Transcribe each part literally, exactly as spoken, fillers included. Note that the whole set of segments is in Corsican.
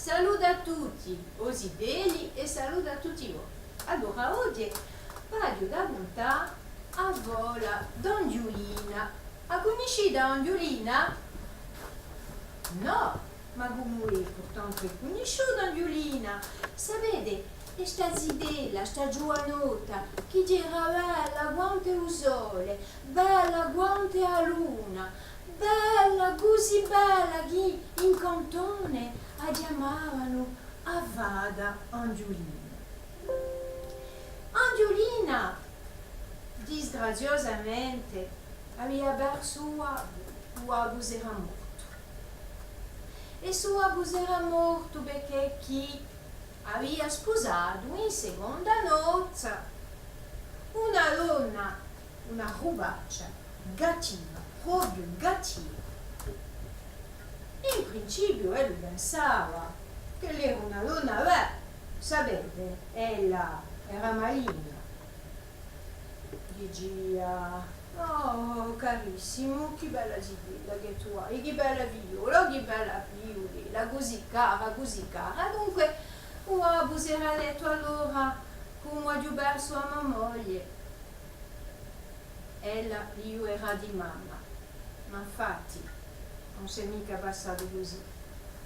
Salute à tutti, o zitelli, è salute à tutti voi. Allora, oghje v'aghju da cuntà a fola d'Anghjulina. A cunniscite Anghjulina? Nò, ma cumu hè, purtantu hè cunnisciuta Anghjulina. Sapete, hè sta zitella, sta ghjuvanotta, chì era bella quant'è u sole, bella quant'è a luna, bella, cusì bella chì in cantone a chjamavanu a fata Anghjulina. Anghjulina, disgraziosamente, avia persu u babbu, u babbu s'era mortu. È stu babbu s'era mortu perchè chì avia spusatu in seconda nozza una donna, una rubaccia, gattiva, propiu gattiva. In principiu ellu pensava ch'ella era una donna, bè, sapete, ella era maligna. Dicia: "Oh, carissimu, chì bella zitella chì tù hai, chì bella figliola, chì bella figliulella, cusì cara, cusì cara." Dunque, u babbu s'era dettu: "Allora, cum'aghju persu a mo moglie, ella pigliarà di mamma." Ma infatti, ùn s'hè micca passatu cusì,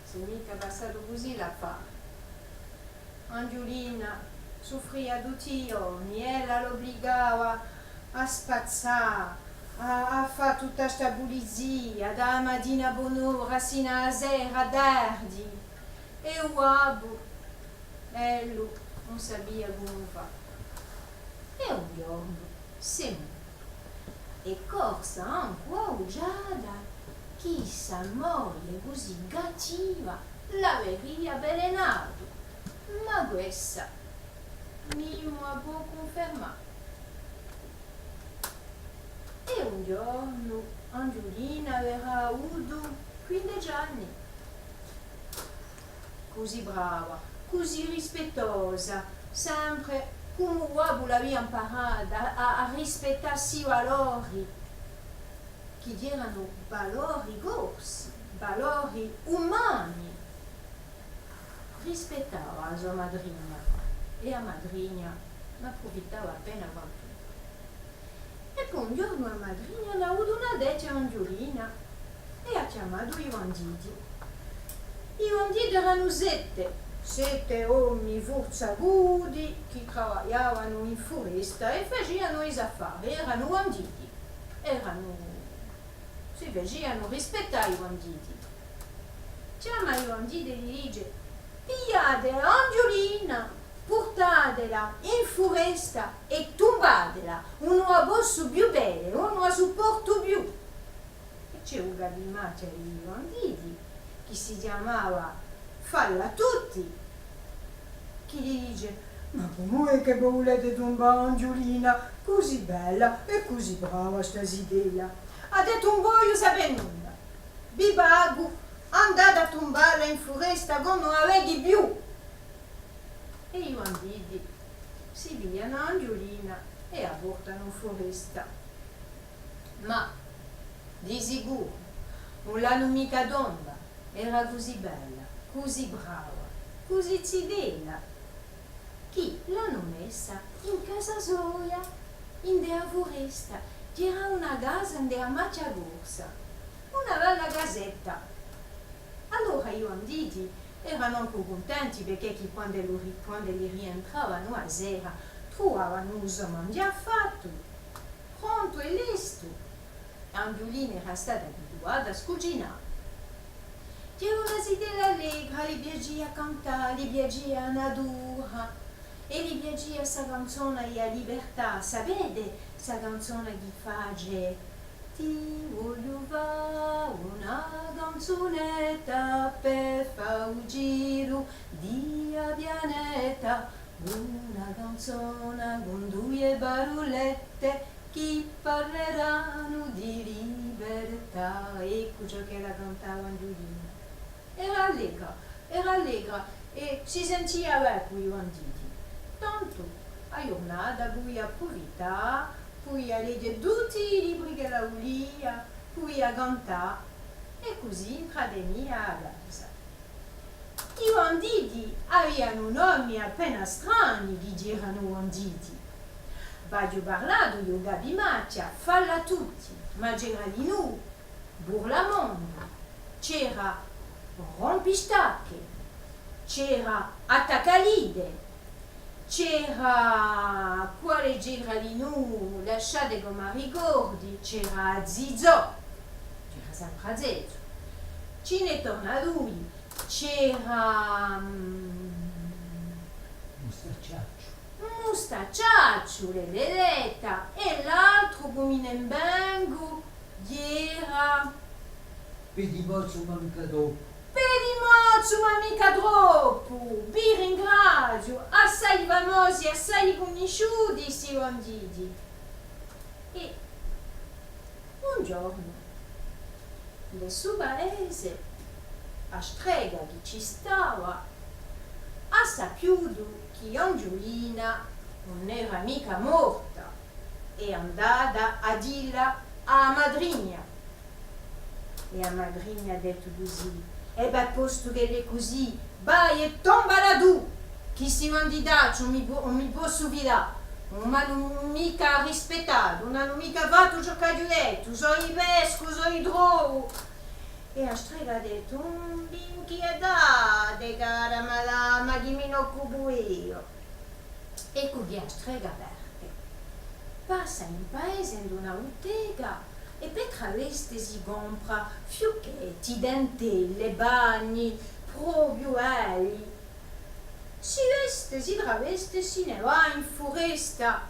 s'hè micca passatu cusì l'affare. Anghjulina suffria tutti i ghjorni, ella l'ubligava à spazzà, à, à fà tutta sta pulizia, da a matina bon'ora sinu à a sera tardi. È u babbu, ellu, ùn sapia cumu fà. È un ghjornu s'hè È corsa ancu a bugiada chì sta moglie cusì gattiva l'averia avvelenatu, ma quessa nimu a pò cunfermà. È un ghjornu Anghjulina averà avutu quindeci anni. Cusì brava, cusì rispettosa, sempre cum'è u babbu l'avia amparata à, à, à rispettà sti valori, chì eranu valori corsi, valori umani. Rispettava a so madrigna, è a madrigna n'apprufittava appena quantunque. È po un ghjornu a madrigna n'hà avutu una techja à Anghjulina è hà chjamatu i banditi. I banditi eranu sette, sette omi furzacuti chì travagliavanu in furesta è facianu i so affari, eranu banditi, eranu, si facianu rispettà i banditi. Chjama i banditi è li dice: "Pigliate à Anghjulina, purtatela in furesta è tumbatela, ùn a possu più vede, ùn a supportu più." È ci hè u capimachja di i banditi, chì si chjamava Falla Tutti, chì li dice: "Ma cumu hè chì vo vulete tumbà Anghjulina, cusì bella è cusì brava sta zitella? Avete un vogliu sapè nunda. Vi pagu, andate à tumballa in furesta quandu ùn a vedi più." È i banditi si piglianu à Anghjulina è a portanu in furesta. Ma, di sicuru, ùn l'anu micca tomba, era cusì bella, cusì brava, cusì zitella, chì l'anu messa in casa soia, indè a furesta, chì era una casa indè a machja corsa, una bella casetta. Allora i banditi eranu ancu cuntenti, perchè chì quand'elli ri-, quand'elli rientravanu a sera, truvavanu u so manghjà fattu, prontu è lestu. Anghjulina era stata abituata à scucinà. Era una zitella allegra, li piacia à cantà, li piacia a natura è li piacia sta canzona di a libertà, sapete? Sta canzona chì face: "Ti vogliu fà una canzunetta per fà u giru di a pianeta, una canzona cun duie parulette chì parleranu di libertà." Eccu ciò ch'ella cantava Anghjulina. Era allegra, era allegra è si sentia bè cù i banditi. Tantu, a ghjurnata pudia apprufittà, pudia leghje tutti i libri ch'ella vulia, pudia cantà è cusì intratenia a casa. I banditi Banditi avianu nomi appena strani chì eranu banditi. V'aghju parlatu di u Capimachja, Fallatutti, Magellalinù, Burlamondu, c'era Rompistacche, c'era Attaccalite, c'era, quale c'era dinù, lasciate ch'o m'arricordi, c'era Zizò, c'era sempre Zizò, ci ne torna dui, c'era, mm, Mustacciacciu. Mustacciacciu, l'hè detta, è l'altru chì mi ne invengu, era Pedimozzu, ma micca troppu. Pedimozzu, ma micca troppu! Vi ringraziu, assai famosi, assai cunnisciuti sti banditi. È un ghjornu, in stu paese, a strega chì ci stava hà sapiutu chì Anghjulina ùn era micca morta, hè andata à dilla à a madrigna. È a madrigna hà dettu cusì: «È bè, postu ch'ella hè cusì, vai è tombala tù, chì sti banditacci ùn mi po-, ùn mi possu fidà, ùn m'anu micca rispettatu, ùn anu micca fattu ciò ch'aghju dettu, s'o i pescu, s'o i trovu.» È a strega hà dettu: «Ùn vi inchietate, cara madama, chì mi n'occupu eiu.» Eccu chì a strega parte. Passa in paese in una buttega è per traveste si compra fiucchetti, dentelle, panni, propiu belli. Si veste, si traveste, si ne và in furesta.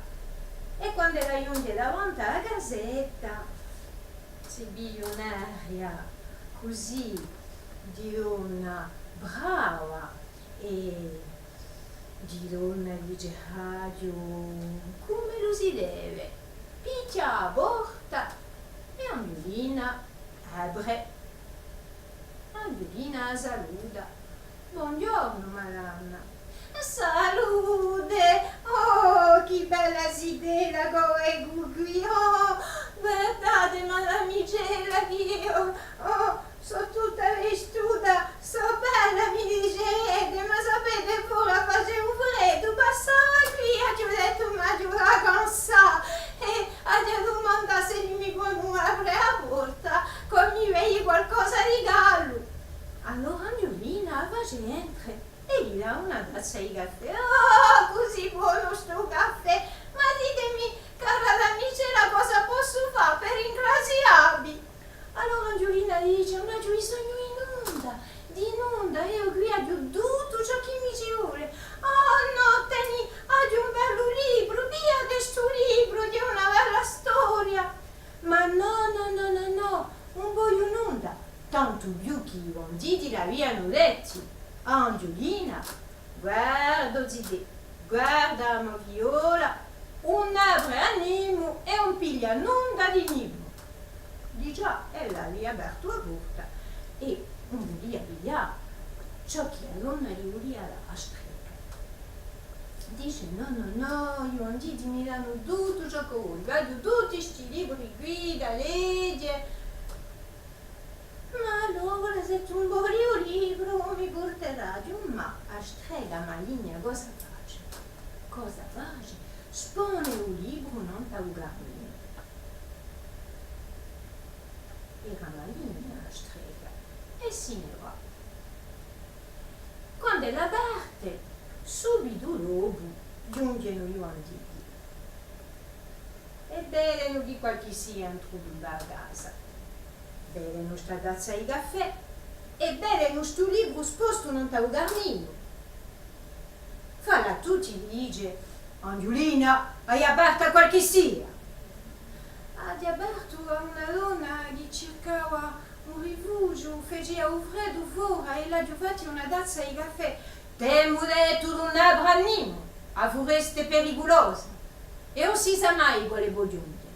È quand'ella ghjunghje davanti à a casetta, si piglia un'aria cusì di donna brava è di donna dice: «Aghju, cum'ellu si deve», picchja à a porta è Anghjulina apre. Anghjulina a saluta: «Bonghjornu, madama.» «Salute! Oh, chì bella zitella ch'o vecu quì! Oh, guardate, madamicella, chì eiu, oh, sò tutta vestuta, sò bella, mi dicete, ma sapete, fora face un freddu, passava quì, aghju dettu, m'aghju da cansà, è aghju da dumandà s'elli mi ponu apre a porta, ch'o mi vegli qualcosa di caldu.» Allora Anghjulina a face entre è li dà una tazza di caffè. «Oh, cusì bonu stu caffè! Ma ditemi, cara damicella, cosa possu fà per ringraziavvi?» Allora Anghjulina dice: «Ùn aghju bisognu di nunda, di nunda, eiu quì aghju tuttu ciò chì mi ci vole.» «Oh nò, teni, aghju un bellu libru, pigliate stu libru, chì hè una bella storia.» «Ma nò, nò, nò, nò, nò, ùn vogliu nunda.» Tantu più chì i banditi l'avianu dettu. Anghjulina: «Guarda, o zitè, guarda, a mo figliola, ùn apre à nimu è ùn piglia nunda di nimu.» Digià ella avia apertu a porta è ùn vulia piglià ciò chì a donna li vulia dà, a strega. Dice: «Nò, nò, nò, i banditi mi danu tuttu ciò ch'o vogliu, aghju tutti sti libri quì da leghje.» «Ma allora, s'è tù ùn voli u libru, mi purteraghju.» Ma a strega maligna cosa face? Cosa face? Spone u libru nant'à u caminu. Era maligna a strega è si ne và. Quand'ella parte, subitu dopu ghjunghjenu i banditi. È vedenu chì qualchissia hè intrutu in a casa. Vedenu sta tazza di caffè è vedenu stu libru spostu nant'à u caminu. Fallatutti dice: «Anghjulina, ai apertu à qualchissia?» «Aghju apertu à una donna chì circava un rifugiu, facia u freddu fora è l'aghju fattu una tazza di caffè.» «T'emu dettu d'ùn apre à nimu, a furesta hè periculosa è ùn si sà mai quale pò ghjunghje.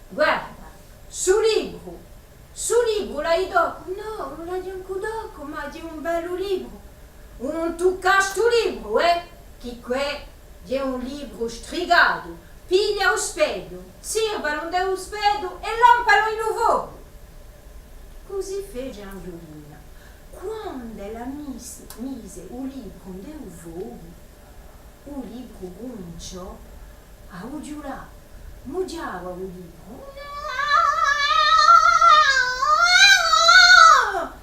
Guarda, stu libru, stu libru l'hai toccu?» «Nò, ùn l'aghju ancu toccu, ma hè un bellu libru.» «Ùn tuccà stu libru, eh, chì què hè un libru stricatu. Piglia u speddu, zirbalu ind'u speddu è lampalu in u focu.» Cusì fece Anghjulina. Quand'ella mise, mise u libru ind'u focu, u libru cuminciò à ughjulà, mughjava u libru,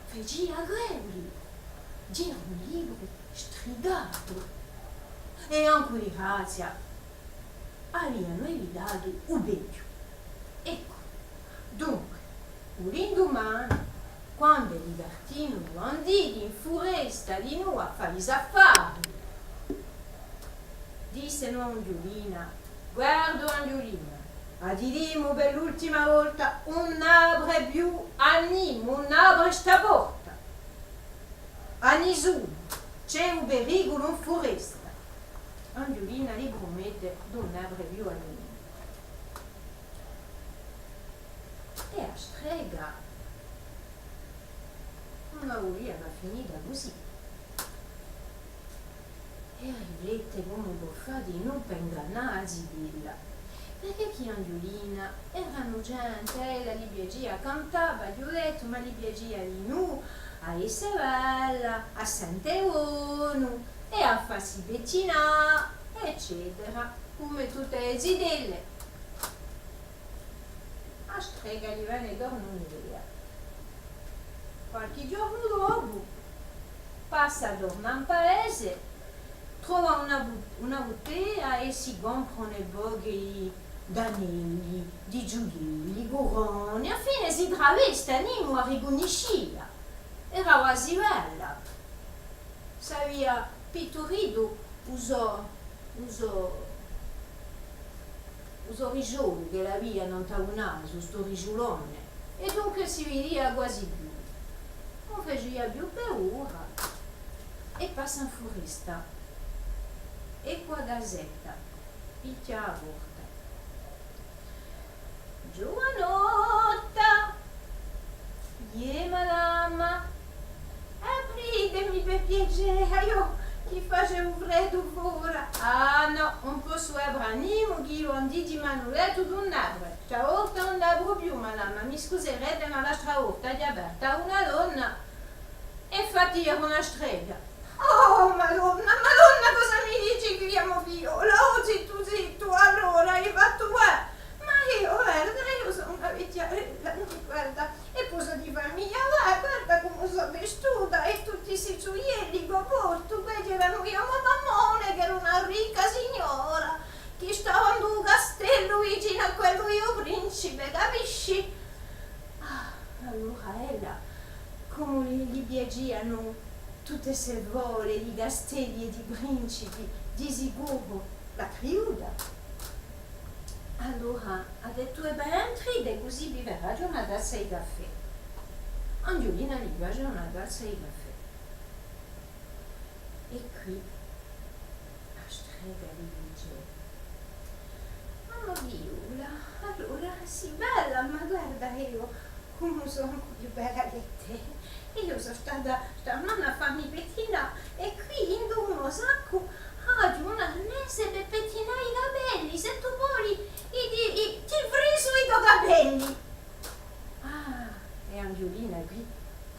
facia grevuli, era un libru strigatu, è ancu di grazia avianu evitatu u peghju. Eccu, dunque, u lindumane, quand'elli partinu i banditi in furesta dinù à fà i so affari, dissenu à Anghjulina: «Guarda, Anghjulina, a ti dimu per l'ultima volta, ùn apre più à nimu, ùn apre sta porta à nisunu, ci hè u periculu in furesta.» Anghjulina li prumette d'ùn apre più à nimu. È a strega ùn a vulia fà finita cusì. È riflette cumu pò fà dinù per ingannà a zitella. Perchè chì Anghjulina era nucente, ella li piacia à cantà, v'aghju dettu, ma li piacia dinù à esse bella, à sente bonu è à fassi pettinà, eccetera, cum'è tutte e zitelle. A strega li vene torna un'idea. Qualchì ghjornu dopu, passa torna in paese, trova una bu-, una butega è si compra un pocu d'anelli, di ghjuielli, curone, à a fine si traveste, à nimu a ricunniscia. Era guasi bella. S'avia pitturitu u so, u so, u so rigiolu ch'ella avia nant'à u nasu, stu rigiulone, è dunque si vidia guasi più. Ùn facia più paura è passa in furesta. Eccu a casetta, pichja à a porta. Ghjuvanotta! Iè, madama! Apritemi, per piacè, aiò, chì face u freddu fora! Ah, nò, ùn possu apre à nimu, chì i banditi m'anu dettu d'ùn apre. Sta volta ùn apru più, madama, mi scuserete, ma l'altra volta aghju apertu à una donna è infatti era una strega. Oh, Madonna, Madonna, cosa mi dici quì, a mo figliola? Oh, zittu, zittu, allora, hai fattu bè. Ma eiu, guarda, eiu sò una vechjarella, guarda, è po sò di famiglia, và, guarda cumu sò vestuta, è tutti sti ghjuielli ch'o portu, quì c'era u mo mammone, ch'era una ricca signora, chì stava in u castellu vicinu à quellu di u principe, capisci? Ah, allora ella, cumu li, li piacianu tutte ste fole di castelli è di principi, di sicuru l'hà criduta. Allora hà dettu: «È bè, entrite, cusì vi feraghju una tazza di caffè.» Anghjulina li face una tazza di caffè. È quì a strega li dice: «Ah, figliola, allora sì bella, ma guarda, eiu cumu sò ancu più bella chè tè. Eiu sò stata stamane à fà mi pettinà è quì in u mo saccu aghju un arnese per pettinà i capelli. Sè tù voli, i, i, i, ti frisu i to capelli.» Ah, è Anghjulina quì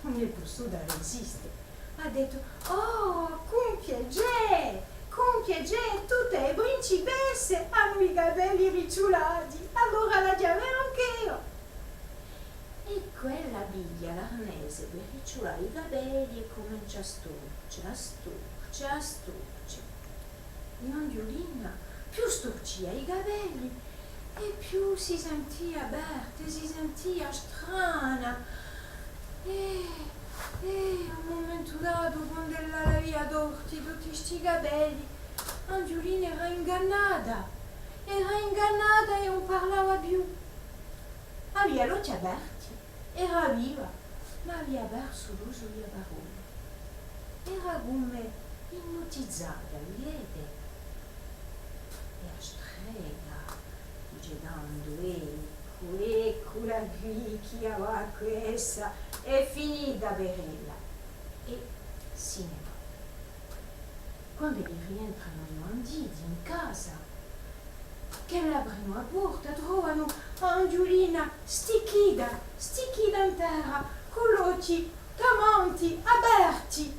ùn hè pussuta resiste. Hà dettu: «Oh, cun piacè, cun piacè, tutte e principesse anu i capelli ricciulati, allora l'aghju da avè anch'eiu.» È quella piglia l'arnese per ricciulà i capelli è cumencia à sturce, à sturce, à sturce. È Anghjulina più sturcia i capelli è più si sentia aperta, si sentia strana. È, è à un mumentu datu, quand'ella l'avia torti tutti sti capelli, Anghjulina era ingannata, era ingannata è ùn parlava più. Avia l'ochji aperti, era viva, ma avia persu l'usu di a parolla. Era cum'è ipnutizata, videte? È a strega dice tandu: «Eccu, eccula quì, chì avà quessa, hè finita per ella.» È si ne và. Quand'elli rientranu i banditi in casa, ch'elli aprenu a porta, trovanu à Anghjulina sticchita, sticchita in terra, cù l'ochji Tamanti, aperti!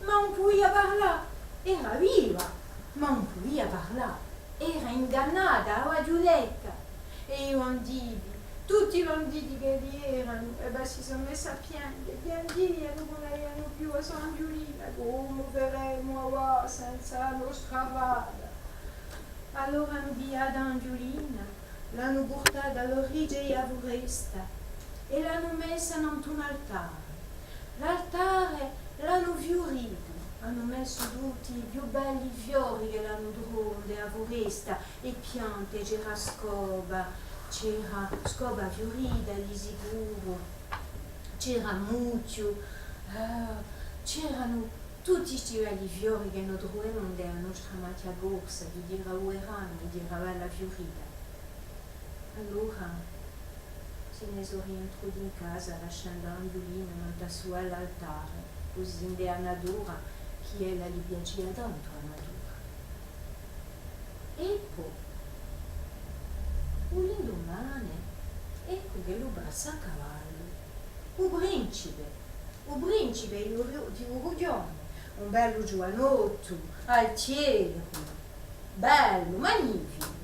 Ma ùn pudia parlà! Era viva, ma ùn pudia parlà! Era ingannata, avia ghjudetta! È i banditi, tutti i banditi ch'elli eranu, è bè, si sò messi à pienghje, pienghjianu ch'ùn avianu più a so Anghjulina, cumu feremu avà senza a nostra fata? Allora anu pigliatu Anghjulina, l'anu purtata à l'origlia di a furesta è l'anu messa nant'à un altare. L'altare l'anu fiuritu, anu messu tutti i più belli fiori ch'elli anu trovu in a furesta, e piante, c'era scopa, c'era scopa fiurita di sicuru, c'era muchju, eh, c'eranu tutti sti belli fiori chì no truvemu in a nostra machja corsa, chì era u veranu, chì era bella fiurita. Allora si ne sò rientruti in casa, lasciendu Anghjulina nant'à stu bellu altare, cusì in a natura, chì ella li piacia tantu a natura. È po, u lindumane, eccu ch'ellu passa à cavallu, u principe, u principe di u ru-, di u rughjone, un bellu ghjuvanottu, altieru, bellu, magnificu.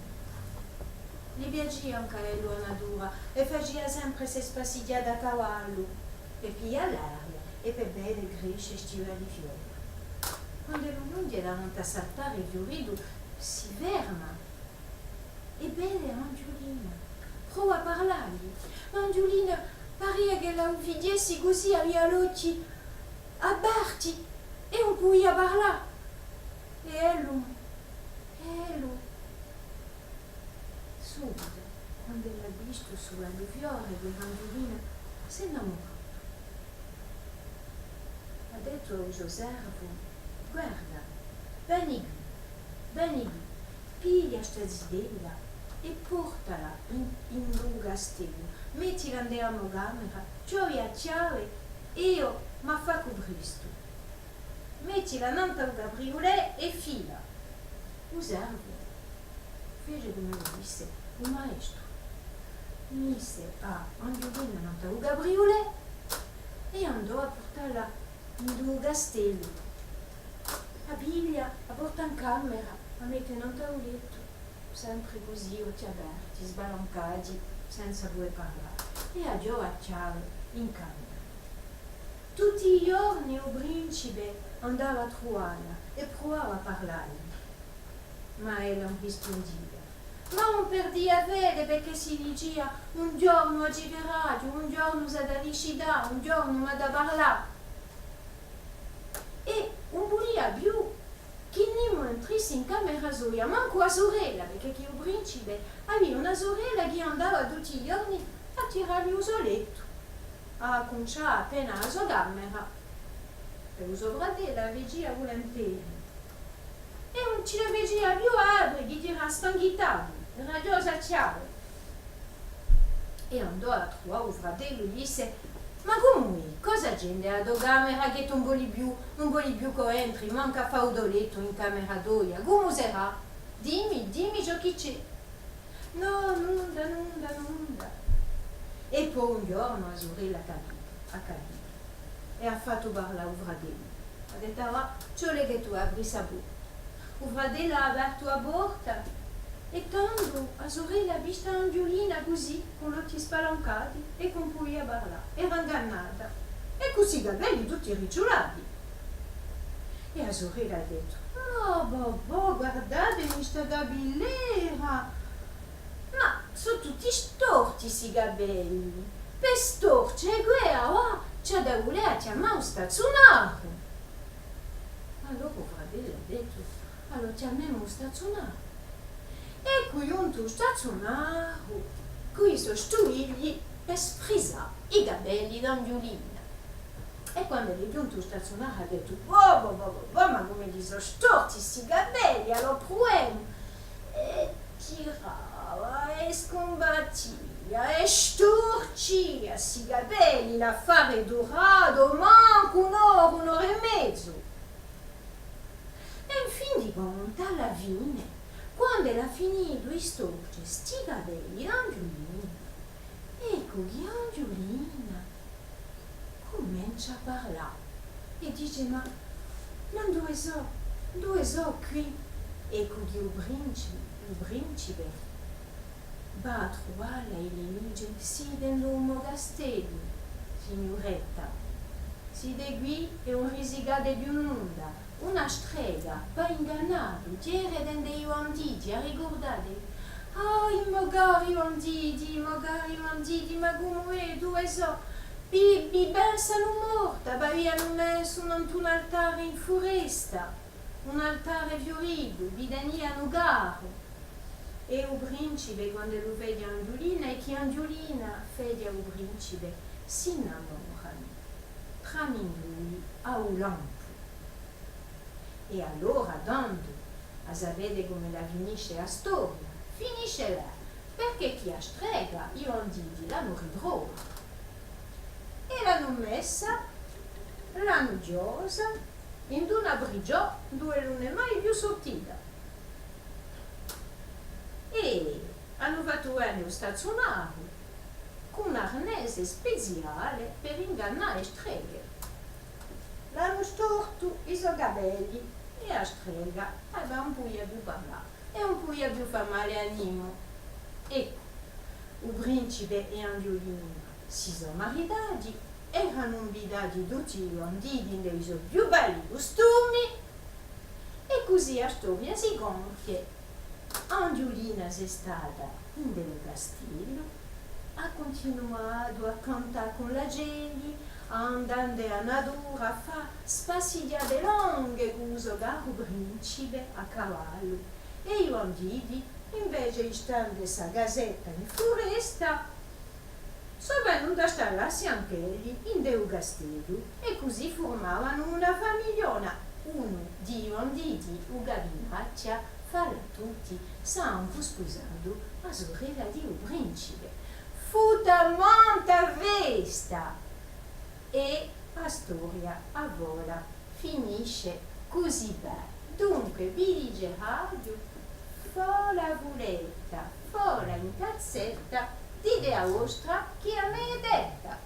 Li piacia ancu à ellu a natura è facia sempre ste spassighjate à cavallu per piglià l'aria è per vede cresce sti belli fiori. Quand'ellu ghjunghje davanti à st'altare fiuritu, si ferma è vede Anghjulina. Prova à parlalli, ma Anghjulina paria ch'ella u fighjessi cusì, avia l'ochji aperti è ùn pudia parlà. È ellu, è ellu, subitu, quand'ellu hà vistu stu bellu fiore, ch'era Anghjulina, s'hè innamuratu. Hà dettu à u so servu: Guarda, veni quì, veni quì, piglia sta zitella è portala in, in u castellu, mettila in a mo camera, chjodi a chjave, eiu m'affaccu prestu. Mettila nant'à u cabriulè è fila. U servu fece cum'ellu disse u maestru. Mise à Anghjulina nant'à u cabriulè è andò à purtalla in u castellu. A piglia, a porta in camera, a mette nant'à u lettu, sempre cusì, ochji aperti, sbalancati, senza pudè parlà, è a chjodi a chjave in camera. Tutti i ghjorni u principe andava à truvalla è pruvava à parlalli, ma ella ùn rispundia. Ma ùn perdia fede, perchè si dicia: un ghjornu a ci veraghju, un ghjornu s'hà da dicidà, un ghjornu m'hà da parlà. È ùn vulia più chì nimu entrissi in camera soia, mancu a surella, perchè chì u principe avia una surella chì andava tutti i ghjorni à tiralli u so lettu, à accuncià appena a so camera, è u so fratellu a facia vulinteri. È ùn ci la facia più à apre, chì era stanchittatu, era chjosa a chjave. È andò à truvà u fratellu, disse: Ma cumu hè? Cosa ci hè in a to camera chì tù ùn voli più, ùn voli più ch'o entri, mancu à fà u to lettu in camera toia? Cumu serà? Dimmi, dimmi ciò chì ci hè. Nò, nunda, nunda, nunda. È po un ghjornu a surella hà capitu, hà capitu. È hà fattu parlà u fratellu. Hà dettu: Avà, ci vole chì tù apri sta porta. U fratellu hà apertu a porta è tandu a surella hà vistu Anghjulina cusì, cù l'ochji spalancati è chì ùn pudia parlà. Era ingannata. È cusì i capelli tutti ricciulati. È a surella hà dettu: Oh, bò, bò, guardatemi sta capillera! Ma sò tutti storti sti capelli! Per storce, què avà ci hà da vulè à chjamà u stazzunaru! Allora u fratellu hà dettu: Allora chjamemu u stazzunaru. Eccu ghjuntu u stazzunaru cù i so stuvigli per sfrisà i capelli d'Anghjulina. È quand'ellu hè ghjuntu u stazzunaru hà dettu: Bò, bò, bò, bò, bò, ma cum'elli sò storti sti capelli, allora pruvemu! È tirava, è scumbattia, è sturcia sti capelli, l'affare hè duratu mancu un'ora, un'ora è mezu. È in fin di contu, à a fine, quand'ellu hà finitu di storce sti capelli d'Anghjulina, eccu chì Anghjulina, cum'è Cumincia à parlà è dice: ma, ma induve sò, induve sò quì? Eccu chì u princi-, u principe và à truvalla è li dice: site in u mo castellu, signuretta. Site quì è ùn risicate più nunda. Una strega, pà ingannà vi, ghjera ind'è i banditi, a ricurdate? Ah, i mo cari banditi, i mo cari banditi, ma cumu hè, induve sò? Vi, vi pensanu morta, v'avianu messu nant'à un altare in furesta, un altare fiuritu, vi tenianu caru. È u principe, quand'ellu vede à Anghjulina è chì Anghjulina vede à u principe, s'innamoranu, tramindui à u lampu. È allora, tandu, a sapete cum'ella finisce a storia? Finisce bè, perchè chì a strega, i banditi l'anu ritrova. È l'anu messa, l'anu chjosa, in una prigiò induve ùn hè mai più surtita. È anu fattu vene u stazzunaru cù un arnese speziale per ingannà e streghe. L'anu stortu i so capelli è a strega avà ùn pudia più parlà è ùn pudia più fà male à nimu. Eccu, u principe è Anghjulina si sò maritati, eranu invitati tutti i banditi ind'è i so più belli custumi, è cusì a storia si compie. Anghjulina s'hè stata ind'è u castellu, hà cuntinuatu à cantà cù l'acelli, à andà ind'è a natura, à fà spassighjate longhe cù u so caru principe à cavallu, è i banditi, invece di stà ind'è sta casetta in furesta, sò venuti à stallassi anch'elli ind'è u castellu, è cusì furmavanu una famigliona. Unu di i banditi, u capinaccia, fala tutti, s'hà ancu spusatu a surella di u principe. Fù tamanta festa! È a storia avà finisce cusì bè. Dunque, vi dice aghju, fola fuletta, fola in calzetta, dite a vostra chì a mè hè detta.